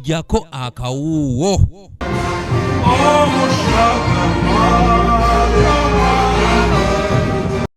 Jjako akawuuwo.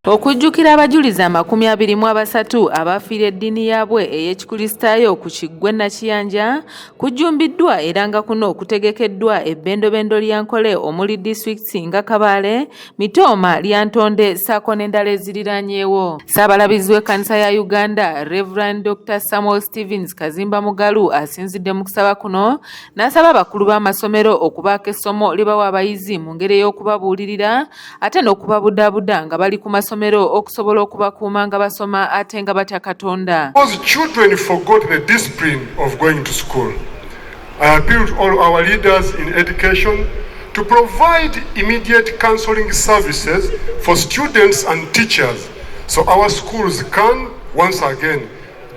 Okujjukira abajulizi 23 abaafiira eddiini yaabwe ey'Ekikulisitaayo ku kiggwa e Nakiyanja kujjumbiddwa era nga kuno kutegekeddwa ebbendobendo lya Nkole omuli disitulikiti nga Kabale, Mitooma, Lyantonde ssaako n'endala eziriraanyeewo. Ssaabalabirizi w'ekkanisa ya Uganda, Rev. Dr. Samuel Stevens Kazimba Mugalu asinzidde mu kusaba kuno n'asaba abakulu b'amasomero okubaako essomo lye bawa abayizi mu ngeri ey'okubabuulirira ate n'okubabudaabuda nga bali ku masomero okusobola okubakuuma nga basoma ate nga batya Katonda. Because children forgot the discipline of going to school. I appeal to all our leaders in education to provide immediate counseling services for students and teachers so our schools can once again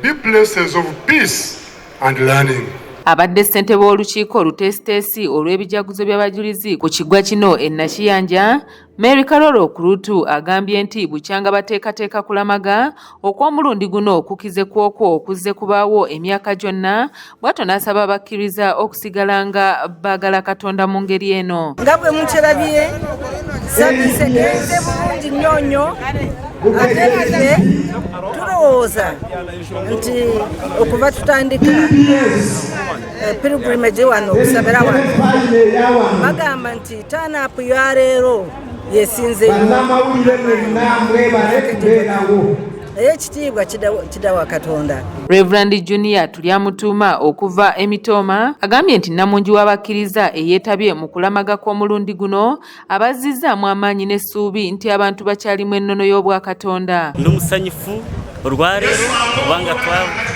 be places of peace and learning. Abadde ssentebe w'olukiiko oluteesiteesi olw'ebijaguzo by'abajulizi ku kiggwa kino e Nakiyanja, Mary Karoro Kurutu agambye nti bukyanga bateekateeka kulamaga okw'omulundi guno kukize kwokwo okuzze kubaawo emyaka gyonna bw'atyo n'asaba abakkiriza okusigala nga baagala Katonda mu ngeri eno. Nga bwe mukirabye saviisi egenze bulungi nnyo nnyo ate ffe tulowooza nti okuva tutandika pilgrimage wano okusabira wano bagamba nti turn-up ya leero yesinze naye ekitiibwa kidawa Katonda. Reverend Junior Tulyamutuuma okuva e Mitooma agambye nti nnamungi w'abakkiriza eyeetabye mu kulamaga kw'omulundi guno abazzizzaamu amaanyi n'essuubi nti abantu bakyalimu ennono y'Obwakatonda. Ndi musanyufu olwaleero kubanga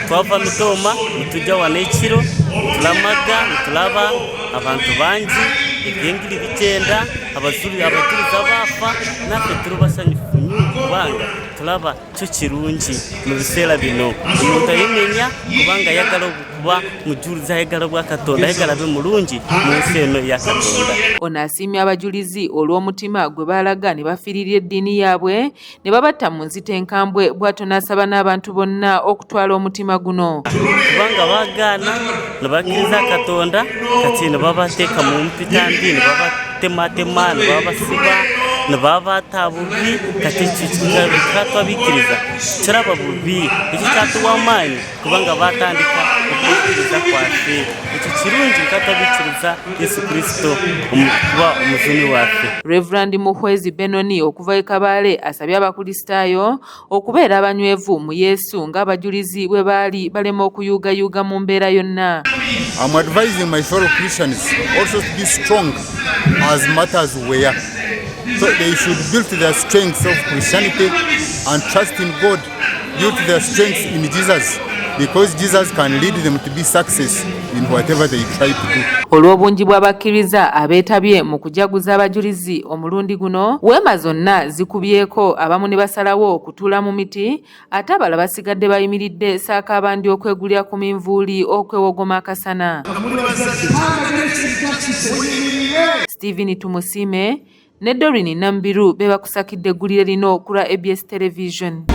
twava Mitooma nitujja wano ekiro nitulamaga nitulaba abantu bangi ebyengiri bigyenda abajulizi abaafa naffe turi basanyufu nnyo kubanga tulaba kyo kirungi mu biseera bino omuntu ayemenya kubanga ayagala okuba mujulizi ayagala bwa Katonda ayagala abe mulungi mu nsi eno ya Katonda. Ono asiimye abajulizi olw'omutima gwe baalaga ne bafiiririra eddiini yaabwe ne babatta mu nzita enkambwe bw'atyo n'asaba n'abantu bonna okutwala omutima guno. Kubanga baagaana ne bakkiriza Katonda kati ne babateeka mu mpita mbi ne babatematema ne babasiba ne babata bubi kati ekyo twabikiriza kiraba bubi ekyo kyatuwa amaanyi kubanga batandika okwikiriza kwaffe ekyo kirungi nka twabikiriza Yesu Kristo kuba omujuni waffe. Reverend Muhwezi Benoni okuva e Kabale asabye Abakristaayo okubeera abanywevu mu Yesu ng'abajulizi bwe baali balema okuyuugayuuga mu mbeera yonna. I'm advising my fellow Christians also to be strong as matters were. So they should build their strength of Christianity and trust in God, build their strength in Jesus, because Jesus can lead them to be success in whatever they try to do. Olw'obungi bw'abakkiriza abeetabye mu kujaguza abajulizi omulundi guno, weema zonna zikubyeko abamu ne basalawo okutuula mu miti ate abalala basigadde bayimiridde ssaako abandi okwegulira ku minvuuli okwewogoma akasana. Stephen Tumusiime ne Doreen Nambiru be bakusakidde eggulire lino ku lwa ABS Television.